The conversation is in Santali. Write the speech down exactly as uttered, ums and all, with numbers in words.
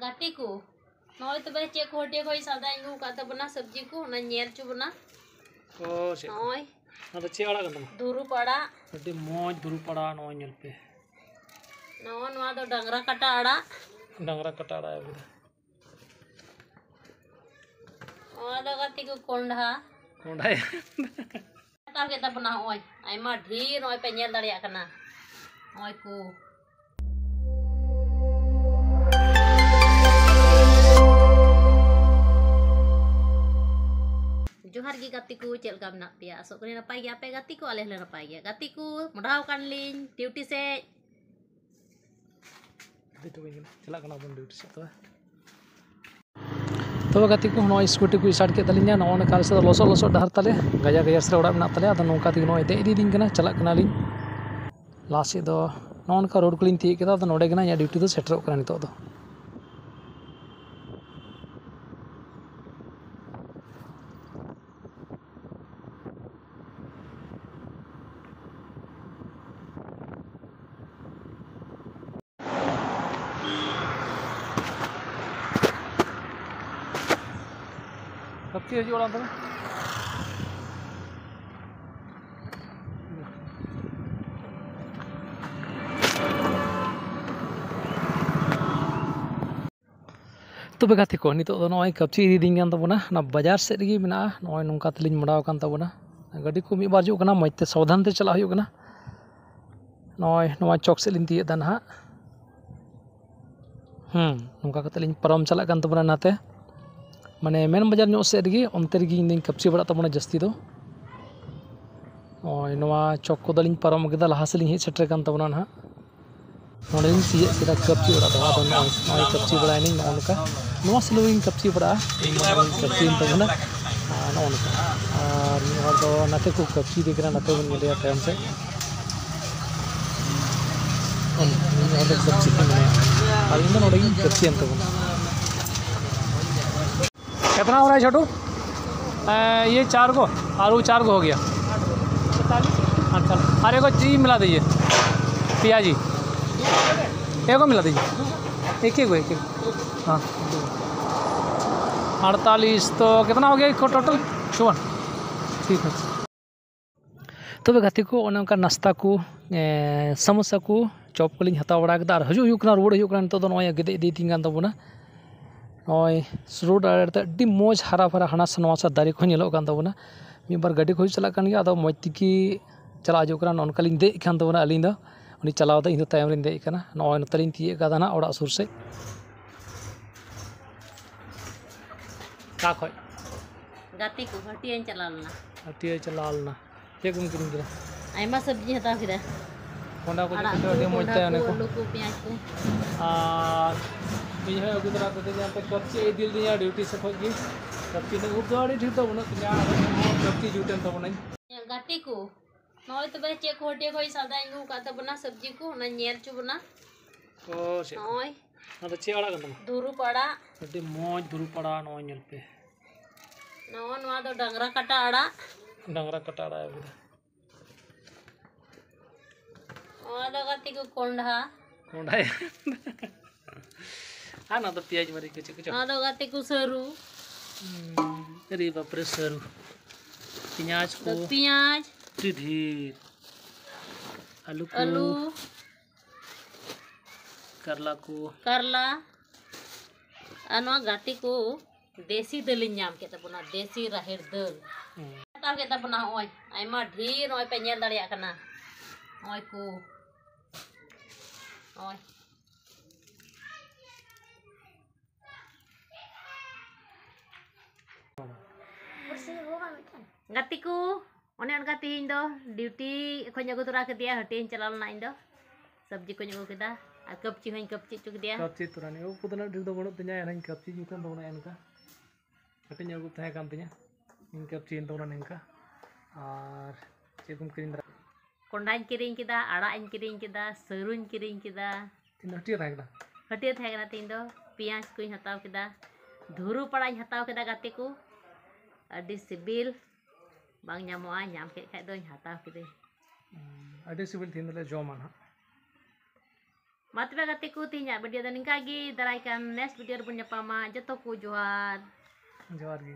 ᱜᱟᱛᱮ ᱠᱚ, ᱱᱚᱜᱼᱚᱭ ᱛᱚᱵᱮ ᱪᱮᱫ ᱠᱚ ᱦᱟᱹᱴᱤᱭᱟᱹ ᱠᱷᱚᱱ ᱥᱟᱣᱫᱟᱧ ᱟᱹᱜᱩ ᱟᱠᱟᱫ ᱛᱟᱵᱚᱱᱟ, ᱥᱚᱵᱽᱡᱤ ᱠᱚ, ᱚᱱᱟ ᱧᱮᱞ ᱦᱚᱪᱚ ᱵᱚᱱᱟ᱾ ᱚ, ᱪᱮᱫ ᱠᱚ? ᱱᱚᱜᱼᱚᱭ᱾ ᱚᱱᱟ ᱫᱚ ᱪᱮᱫ ᱟᱲᱟᱜ ᱠᱟᱱ ᱛᱟᱢᱟ? ᱫᱩᱨᱩᱯ ᱟᱲᱟᱜ᱾ ᱟᱹᱰᱤ ᱢᱚᱡᱽ ᱫᱩᱨᱩᱯ ᱟᱲᱟᱜ, ᱱᱚᱜᱼᱚᱭ ᱧᱮᱞ ᱯᱮ᱾ ᱱᱚᱜᱼᱚ ᱱᱚᱣᱟ ᱫᱚ ᱰᱟᱝᱨᱟ ᱠᱟᱴᱟ ᱟᱲᱟᱜ᱾ ᱰᱟᱝᱨᱟ ᱠᱟᱴᱟ ᱟᱲᱟᱜ ᱟᱹᱜᱩ ᱠᱮᱫᱟ᱾ ᱱᱚᱣᱟ ᱫᱚ ᱜᱟᱛᱮ ᱠᱚ ᱠᱚᱸᱰᱷᱟ᱾ ᱠᱚᱸᱰᱷᱟ᱾ ᱦᱟᱛᱟᱣ ᱠᱮᱫ ᱛᱟᱵᱚᱱᱟ, ᱱᱚᱜᱼᱚᱭ ᱟᱭᱢᱟ ᱰᱷᱮᱨ, ᱱᱚᱜᱼᱚᱭ ᱯᱮ ᱧᱮᱞ ᱫᱟᱲᱮᱭᱟᱜ ᱠᱟᱱᱟ, ᱱᱚᱜᱼᱚᱭ ᱠᱚ᱾ ᱡᱚᱦᱟᱨ ᱜᱮ ᱜᱟᱛᱮ ᱠᱚ, ᱪᱮᱫ ᱞᱮᱠᱟ ᱢᱮᱱᱟᱜ ᱯᱮᱭᱟ? ᱟᱥᱚᱜ ᱠᱟᱹᱱᱟᱹᱧ ᱱᱟᱯᱟᱭ ᱜᱮᱭᱟ ᱯᱮ ᱜᱟᱛᱮ ᱠᱚ, ᱟᱞᱮ ᱦᱚᱸᱞᱮ ᱱᱟᱯᱟᱭ ᱜᱮᱭᱟ᱾ ᱜᱟᱛᱮ ᱠᱚ, ᱢᱚᱰᱷᱟᱣ ᱟᱠᱟᱱ ᱞᱤᱧ ᱰᱤᱭᱩᱴᱤ ᱥᱮᱫ᱾ ᱤᱫᱤ ᱦᱚᱴᱚ ᱠᱟᱹᱧ ᱠᱟᱱᱟ, ᱪᱟᱞᱟᱜ ᱠᱟᱱᱟ ᱵᱚᱱ ᱰᱤᱭᱩᱴᱤ ᱥᱮᱫ ᱛᱚᱵᱮ᱾ ᱛᱚᱵᱮ ᱜᱟᱛᱮ ᱠᱚ, ᱱᱚᱜᱼᱚᱭ ᱥᱠᱩᱴᱤ ᱠᱚ start ᱠᱮᱫ ᱛᱟᱹᱞᱤᱧᱟ᱾ ᱱᱚᱜᱼᱚ ᱱᱚᱝᱠᱟ ᱟᱞᱮ ᱥᱮᱫ ᱫᱚ ᱞᱚᱥᱚᱫ ᱞᱚᱥᱚᱫ ᱰᱟᱦᱟᱨ ᱛᱟᱞᱮ, ᱜᱟᱡᱟᱲ ᱜᱟᱡᱟᱲ ᱥᱮᱫ ᱨᱮ ᱚᱲᱟᱜ ᱢᱮᱱᱟᱜ ᱛᱟᱞᱮᱭᱟ᱾ ᱟᱫᱚ ᱱᱚᱝᱠᱟ ᱛᱮᱜᱮ ᱱᱚᱜᱼᱚᱭ ᱫᱮᱡ ᱤᱫᱤᱭᱮᱫᱤᱧ ᱠᱟᱱᱟ, ᱪᱟᱞᱟᱜ ᱠᱟᱱᱟᱞᱤᱧ᱾ ᱞᱟᱦᱟ ᱥᱮᱫ ᱫᱚ ᱱᱚᱜᱼᱚ ᱱᱚᱝᱠᱟ ᱨᱳᱰ ᱠᱚᱞᱤᱧ ᱛᱤᱭᱳᱜ ᱠᱮᱫᱟ᱾ ᱟᱫᱚ ᱱᱚᱰᱮ ᱜᱮ ᱱᱟᱜ ᱤᱧᱟᱹᱜ ᱰᱤᱭᱩᱴᱤ ᱫᱚ ᱥᱮᱴᱮᱨᱚᱜ ᱠᱟᱱᱟ ᱱᱤᱛᱚᱜ ᱫᱚ᱾ ᱠᱟᱹᱯᱪᱤ ᱦᱤᱡᱩᱜ ᱟᱲᱟᱝ ᱛᱟᱵᱚᱱ᱾ ᱛᱚᱵᱮ ᱜᱟᱛᱮ ᱠᱚ, ᱱᱤᱛᱚᱜ ᱫᱚ ᱱᱚᱜᱼᱚᱭ ᱠᱟᱹᱯᱪᱤ ᱤᱫᱤᱭᱮᱫᱤᱧ ᱠᱟᱱ ᱛᱟᱵᱚᱱᱟ, ᱚᱱᱟ ᱵᱟᱡᱟᱨ ᱥᱮᱫ ᱨᱮᱜᱮ ᱢᱮᱱᱟᱜᱼᱟ᱾ ᱱᱚᱜᱼᱚᱭ ᱱᱚᱝᱠᱟ ᱛᱮᱞᱤᱧ ᱢᱚᱰᱟᱣ ᱟᱠᱟᱱ ᱛᱟᱵᱚᱱᱟ᱾ ᱜᱟᱹᱰᱤ ᱠᱚ ᱢᱤᱫ ᱵᱟᱨ ᱦᱤᱡᱩᱜ ᱠᱟᱱᱟ, ᱢᱚᱡᱽ ᱛᱮ ᱥᱟᱵᱫᱷᱟᱱ ᱛᱮ ᱪᱟᱞᱟᱜ ᱦᱩᱭᱩᱜ ᱠᱟᱱᱟ᱾ ᱱᱚᱜᱼᱚᱭ ᱱᱚᱣᱟ ᱪᱚᱠ ᱥᱮᱫ ᱞᱤᱧ ᱛᱤᱭᱳᱜ ᱮᱫᱟ ᱱᱟᱦᱟᱜ᱾ ᱦᱩᱸ, ᱱᱚᱝᱠᱟ ᱠᱟᱛᱮ ᱞᱤᱧ ᱯᱟᱨᱚᱢ ᱪᱟᱞᱟᱜ ᱠᱟᱱ ᱛᱟᱵᱚᱱᱟ ᱱᱟᱛᱮ, ᱢᱟᱱᱮ ᱢᱮᱱ ᱵᱟᱡᱟᱨ ᱧᱚᱜ ᱥᱮᱫ ᱨᱮᱜᱮ, ᱚᱱᱛᱮ ᱨᱮᱜᱮ ᱤᱧ ᱫᱚᱧ ᱠᱟᱹᱯᱪᱤ ᱵᱟᱲᱟᱜ ᱛᱟᱵᱚᱱᱟ ᱡᱟᱹᱥᱛᱤ ᱫᱚ᱾ ᱱᱚᱜᱼᱚᱭ ᱱᱚᱣᱟ ᱪᱚᱠ ᱠᱚᱫᱚ ᱞᱤᱧ ᱯᱟᱨᱚᱢ ᱠᱮᱫᱟ, ᱞᱟᱦᱟ ᱥᱮᱫ ᱞᱤᱧ ᱦᱮᱡ ᱥᱮᱴᱮᱨ ᱠᱟᱱ ᱛᱟᱵᱚᱱᱟ ᱱᱟᱦᱟᱜ᱾ ᱱᱚᱸᱰᱮ ᱞᱤᱧ ᱛᱤᱭᱳᱜ ᱠᱮᱫᱟ ᱠᱟᱹᱯᱪᱤ ᱚᱲᱟᱜ ᱫᱚ᱾ ᱟᱫᱚ ᱱᱚᱜᱼᱚᱭ, ᱱᱚᱜᱼᱚᱭ ᱠᱟᱹᱯᱪᱤ ᱵᱟᱲᱟᱭᱮᱱᱟᱹᱧ ᱱᱚᱜᱼᱚ ᱱᱚᱝᱠᱟ᱾ ᱱᱚᱣᱟ ᱥᱤᱞᱟᱹ ᱜᱤᱧ ᱠᱟᱹᱯᱪᱤ ᱵᱟᱲᱟᱜᱼᱟ, ᱤᱧ ᱢᱟ ᱱᱚᱜᱼᱚᱭ ᱠᱟᱹᱯᱪᱤᱭᱮᱱ ᱛᱟᱵᱚᱱᱟ᱾ ᱟᱨ ᱱᱚᱜᱼᱚ ᱱᱚᱝᱠᱟ᱾ ᱟᱨ ᱢᱤᱫ ᱦᱚᱲ ᱫᱚ ᱱᱟᱛᱮ ᱠᱚ ᱠᱟᱹᱯᱪᱤᱭᱮᱫᱮ ᱠᱟᱱᱟ, ᱱᱟᱛᱮ ᱵᱚᱱ ᱧᱮᱞᱮᱭᱟ ᱛᱟᱭᱚᱢ ᱥᱮᱫ᱾ ᱢᱤᱫ ᱦᱚᱲ ᱫᱚ ᱠᱟᱹᱯᱪᱤ ᱠᱟᱱ ᱢᱮᱱᱟᱭᱟ᱾ ᱟᱨ ᱤᱧ ᱫᱚ ᱱᱚᱸᱰᱮ ᱜᱤᱧ ᱠᱟᱹᱯᱪᱤᱭᱮᱱ ᱛᱟᱵᱚᱱᱟ᱾ कितना हो रहा है छोटू? ए, ये चार को और वो चार को हो गया। अच्छा, अरे को जी मिला दीजिए, पियाजी, एक को मिला दीजिए। एक ही को, एक ही। हाँ। अड़तालीस, तो कितना हो गया इसको टोटल? चौवन। ठीक है। ᱛᱚᱵᱮ ᱜᱟᱛᱮ ᱠᱚ, ᱚᱱᱮ ᱚᱱᱠᱟ ᱱᱟᱥᱛᱟ ᱠᱚ, ᱮᱸ, ᱥᱟᱢᱳᱥᱟ ᱠᱚ, ᱪᱚᱯ ᱠᱚᱞᱤᱧ ᱦᱟᱛᱟᱣ ᱵᱟᱲᱟ ᱠᱮᱫᱟ᱾ ᱟᱨ ᱦᱤᱡᱩᱜ ᱦᱩᱭᱩᱜ ᱠᱟᱱᱟ, ᱨᱩᱣᱟᱹᱲ ᱦᱩᱭᱩᱜ ᱠᱟᱱᱟ᱾ ᱱᱤᱛᱚᱜ ᱫᱚ ᱱᱚᱜᱼᱚᱭ ᱜᱮᱫᱮᱜ ᱤᱫᱤᱭᱮᱫ ᱛᱤᱧ ᱠᱟᱱ ᱛᱟᱵᱚᱱᱟ᱾ ᱱᱚᱜᱼᱚᱭ ᱨᱳᱰ ᱟᱲᱮ ᱨᱮ ᱟᱹᱰᱤ ᱢᱚᱡᱽ ᱦᱟᱨᱟ ᱵᱷᱟᱨᱟ ᱦᱟᱱᱟ ᱥᱟ ᱱᱚᱣᱟ ᱥᱟ ᱫᱟᱨᱮ ᱠᱚᱦᱚᱸ ᱧᱮᱞᱚᱜ ᱠᱟᱱ ᱛᱟᱵᱚᱱᱟ᱾ ᱢᱤᱫ ᱵᱟᱨ ᱜᱟᱹᱰᱤ ᱠᱚ ᱦᱤᱡᱩᱜ ᱪᱟᱞᱟᱜ ᱠᱟᱱ ᱜᱮᱭᱟ, ᱟᱫᱚ ᱢᱚᱡᱽ ᱛᱮᱜᱮ ᱪᱟᱞᱟᱣ ᱦᱤᱡᱩᱜ ᱠᱟᱱᱟ᱾ ᱱᱚᱜᱼᱚ ᱱᱚᱝᱠᱟ ᱞᱤᱧ ᱫᱮᱡ ᱠᱟᱱ ᱛᱟᱵᱚᱱᱟ, ᱟᱹᱞᱤᱧ ᱫᱚ ᱩᱱᱤ ᱪᱟᱞᱟᱣ ᱫᱚ ᱤᱧ ᱫᱚ ᱛᱟᱭᱚᱢ ᱨᱤᱧ ᱫᱮᱡ ᱠᱟᱱᱟ᱾ ᱱᱚᱜᱼᱚᱭ ᱱᱚᱛᱮ ᱞᱤᱧ ᱛᱤᱭᱟᱹᱜ ᱠᱟᱫᱟ ᱱᱟᱦᱟᱜ ᱚᱲᱟᱜ ᱥᱩᱨ ᱥᱮᱫ᱾ ᱚᱠᱟ ᱠᱷᱚᱡ? ᱜᱟᱛᱮ ᱠᱚ ᱦᱟᱹᱴᱤᱭᱟᱹᱧ ᱪᱟᱞᱟᱣ ᱞᱮᱱᱟ᱾ ᱦᱟᱹᱴᱤᱭᱟᱹ ᱪᱟᱞᱟᱣ ᱞᱮᱱᱟ᱾ ᱪᱮᱫ ᱠᱚᱢ ᱠᱤᱨᱤᱧ ᱠᱮᱫᱟ? ᱟᱭᱢᱟ ᱥᱚᱵᱽᱡᱤᱧ ᱦᱟᱛᱟᱣ ᱠᱮᱫᱟ᱾ ᱠᱚᱸᱰᱷᱟ ᱠᱚ ᱟᱲᱟᱜ ᱡᱚᱛᱚ ᱠᱚ, ᱟᱹᱰᱤ ᱢᱚᱡᱽ ᱠᱚᱸᱰᱷᱟ ᱛᱟᱦᱮᱸ ᱠᱚ, ᱚᱱᱟ ᱠᱚ᱾ ᱟᱹᱞᱩ ᱠᱚ, ᱯᱮᱸᱭᱟᱡᱽ ᱠᱚ᱾ ᱟᱨ ᱤᱧ ᱦᱚᱸᱭ ᱟᱹᱜᱩ ᱛᱚᱨᱟ ᱠᱟᱫᱤᱧᱟ, ᱚᱱᱛᱮ ᱠᱟᱹᱯᱪᱤ ᱤᱫᱤ ᱞᱤᱫᱤᱧᱟ ᱰᱤᱭᱩᱴᱤ ᱥᱮᱫ ᱠᱷᱚᱡ ᱜᱮ᱾ ᱠᱟᱹᱯᱪᱤ ᱫᱚ ᱩᱵ ᱫᱚ ᱟᱹᱰᱤ ᱰᱷᱮᱨ ᱫᱚ ᱵᱟᱹᱱᱩᱜ ᱛᱤᱧᱟ, ᱟᱫᱚ ᱮᱱᱦᱚᱸ ᱠᱟᱹᱯᱪᱤ ᱡᱩᱴ ᱮᱱ ᱛᱟᱵᱚᱱᱟᱹᱧ᱾ ᱜᱟᱛᱮ ᱠᱚ, ᱱᱚᱜᱼᱚᱭ ᱛᱚᱵᱮ ᱪᱮᱫ ᱠᱚ ᱦᱟᱹᱴᱤᱭᱟᱹ ᱠᱷᱚᱡ ᱥᱟᱣᱫᱟᱧ ᱟᱹᱜᱩ ᱟᱠᱟᱫ ᱛᱟᱵᱚᱱᱟ, ᱥᱚᱵᱽᱡᱤ ᱠᱚ, ᱚᱱᱟᱧ ᱧᱮᱞ ᱦᱚᱪᱚ ᱵᱚᱱᱟ᱾ ᱚ, ᱪᱮᱫ ᱠᱚ? ᱱᱚᱜᱼᱚᱭ᱾ ᱚᱱᱟ ᱫᱚ ᱪᱮᱫ ᱟᱲᱟᱜ ᱠᱟᱱ ᱛᱟᱢᱟ? ᱫᱩᱨᱩᱯ ᱟᱲᱟᱜ᱾ ᱟᱹᱰᱤ ᱢᱚᱡᱽ ᱫᱩᱨᱩᱯ ᱟᱲᱟᱜ, ᱱᱚᱜᱼᱚᱭ ᱧᱮᱞ ᱯᱮ᱾ ᱱᱚᱜᱼᱚ ᱱᱚᱣᱟ ᱫᱚ ᱰᱟᱝᱨᱟ ᱠᱟᱴᱟ ᱟᱲᱟᱜ᱾ ᱰᱟᱝᱨᱟ ᱠᱟᱴᱟ ᱟᱲᱟᱜ ᱟᱹᱜᱩ ᱠᱮᱫᱟ᱾ ᱱᱚᱣᱟ ᱫᱚ ᱜᱟᱛᱮ ᱠᱚ ᱠᱚᱸᱰᱷᱟ᱾ ᱠᱚᱸᱰᱷᱟ᱾ ᱟᱨ ᱱᱚᱣᱟ ᱫᱚ ᱯᱮᱸᱭᱟᱡᱽ ᱢᱟᱹᱨᱤᱪ ᱠᱚ ᱪᱮᱫ ᱠᱚᱪᱚ᱾ ᱱᱚᱣᱟ ᱫᱚ ᱜᱟᱛᱮ ᱠᱚ ᱥᱟᱹᱨᱩ᱾ ᱦᱩᱸ, ᱟᱨᱮ ᱵᱟᱯᱨᱮ, ᱥᱟᱹᱨᱩ᱾ ᱯᱮᱸᱭᱟᱡᱽ ᱠᱚ᱾ ᱫᱚ ᱯᱮᱸᱭᱟᱡᱽ᱾ ᱟᱹᱰᱤ ᱰᱷᱮᱨ᱾ ᱟᱹᱞᱩ ᱠᱚ᱾ ᱟᱹᱞᱩ᱾ ᱠᱟᱨᱞᱟ ᱠᱚ᱾ ᱠᱟᱨᱞᱟ᱾ ᱟᱨ ᱱᱚᱣᱟ ᱜᱟᱛᱮ ᱠᱚ ᱫᱮᱥᱤ ᱫᱟᱹᱞᱤᱧ ᱧᱟᱢ ᱠᱮᱫ ᱛᱟᱵᱚᱱᱟ, ᱫᱮᱥᱤ ᱨᱟᱦᱮᱲ ᱫᱟᱹᱞ᱾ ᱦᱩᱸ᱾ ᱦᱟᱛᱟᱣ ᱠᱮᱫ ᱛᱟᱵᱚᱱᱟ, ᱱᱚᱜᱼᱚᱭ ᱟᱭᱢᱟ ᱰᱷᱮᱨ, ᱱᱚᱜᱼᱚᱭ ᱯᱮ ᱧᱮᱞ ᱫᱟᱲᱮᱭᱟᱜ ᱠᱟᱱᱟ, ᱱᱚᱜᱼᱚᱭ ᱠᱚ, ᱱᱚᱜᱼᱚᱭ᱾ ᱜᱟᱛᱮ ᱠᱚ, ᱚᱱᱮ ᱚᱱᱠᱟ ᱛᱮᱦᱮᱧ ᱫᱚ ᱰᱤᱭᱩᱴᱤ ᱠᱷᱚᱱᱤᱧ ᱟᱹᱜᱩ ᱛᱚᱨᱟ ᱠᱮᱫᱮᱭᱟ, ᱦᱟᱹᱴᱤᱭᱟᱹᱧ ᱪᱟᱞᱟᱣ ᱞᱮᱱᱟ ᱤᱧ ᱫᱚ᱾ ᱥᱚᱵᱽᱡᱤ ᱠᱚᱧ ᱟᱹᱜᱩ ᱠᱮᱫᱟ ᱟᱨ ᱠᱟᱹᱯᱪᱤ ᱦᱚᱸᱧ ᱠᱟᱹᱯᱪᱤ ᱦᱚᱪᱚ ᱠᱮᱫᱮᱭᱟ᱾ ᱠᱟᱹᱯᱪᱤ ᱛᱚᱨᱟᱱᱤ ᱩᱵ ᱠᱚᱫᱚ ᱩᱱᱟᱹᱜ ᱰᱷᱮᱨ ᱫᱚ ᱵᱟᱹᱱᱩᱜ ᱛᱤᱧᱟ, ᱮᱱᱟᱧ ᱠᱟᱹᱯᱪᱤ ᱧᱩᱛᱩᱢ ᱫᱚ ᱚᱱᱮ ᱚᱱᱠᱟ᱾ ᱠᱟᱹᱴᱤᱡ ᱧᱚᱜ ᱩᱵ ᱛᱟᱦᱮᱸ ᱠᱟᱱ ᱛᱤᱧᱟ, ᱤᱧ ᱠᱟᱹᱯᱪᱤᱭᱮᱱ ᱛᱟᱵᱚᱱᱟ ᱱᱤᱝᱠᱟ᱾ ᱟᱨ ᱪᱮᱫ ᱠᱚᱢ ᱠᱤᱨᱤᱧ ᱫᱟᱨᱟ? ᱠᱚᱸᱰᱷᱟᱧ ᱠᱤᱨᱤᱧ ᱠᱮᱫᱟ, ᱟᱲᱟᱜ ᱤᱧ ᱠᱤᱨᱤᱧ ᱠᱮᱫᱟ, ᱥᱟᱹᱨᱩᱧ ᱠᱤᱨᱤᱧ ᱠᱮᱫᱟ᱾ ᱛᱤᱱᱟᱹᱜ ᱦᱟᱹᱴᱤᱭᱟᱹ ᱛᱟᱦᱮᱸ ᱠᱟᱱᱟ? ᱦᱟᱹᱴᱤᱭᱟᱹ ᱛᱟᱦᱮᱸ ᱠᱟᱱᱟ ᱛᱮᱦᱮᱧ ᱫᱚ᱾ ᱯᱮᱸᱭᱟᱡᱽ ᱠᱚᱧ ᱦᱟᱛᱟᱣ ᱠᱮᱫᱟ, ᱫᱷᱩᱨᱩ ᱯᱟᱲᱟᱜ ᱤᱧ ᱦᱟᱛᱟᱣ ᱠᱮᱫᱟ ᱜᱟᱛᱮ ᱠᱚ, ᱟᱹᱰᱤ ᱥᱤᱵᱤᱞ, ᱵᱟᱝ ᱧᱟᱢᱚᱜᱼᱟ, ᱧᱟᱢ ᱠᱮᱫ ᱠᱷᱟᱡ ᱫᱚᱧ ᱦᱟᱛᱟᱣ ᱠᱮᱫᱟᱹᱧ᱾ ᱦᱩᱸ, ᱟᱹᱰᱤ ᱥᱤᱵᱤᱞ, ᱛᱮᱦᱮᱧ ᱫᱚᱞᱮ ᱡᱚᱢᱟ ᱱᱟᱦᱟᱜ᱾ ᱢᱟ ᱛᱚᱵᱮ ᱜᱟᱛᱮ ᱠᱚ, ᱛᱮᱦᱮᱧᱟᱜ video ᱫᱚ ᱱᱤᱝᱠᱟ ᱜᱮ᱾ ᱫᱟᱨᱟᱭ ᱠᱟᱱ next video ᱨᱮᱵᱚᱱ ᱧᱟᱯᱟᱢᱟ᱾ ᱡᱚᱛᱚ ᱠᱚ ᱡᱚᱦᱟᱨ᱾ ᱡᱚᱦᱟᱨ ᱜᱮ᱾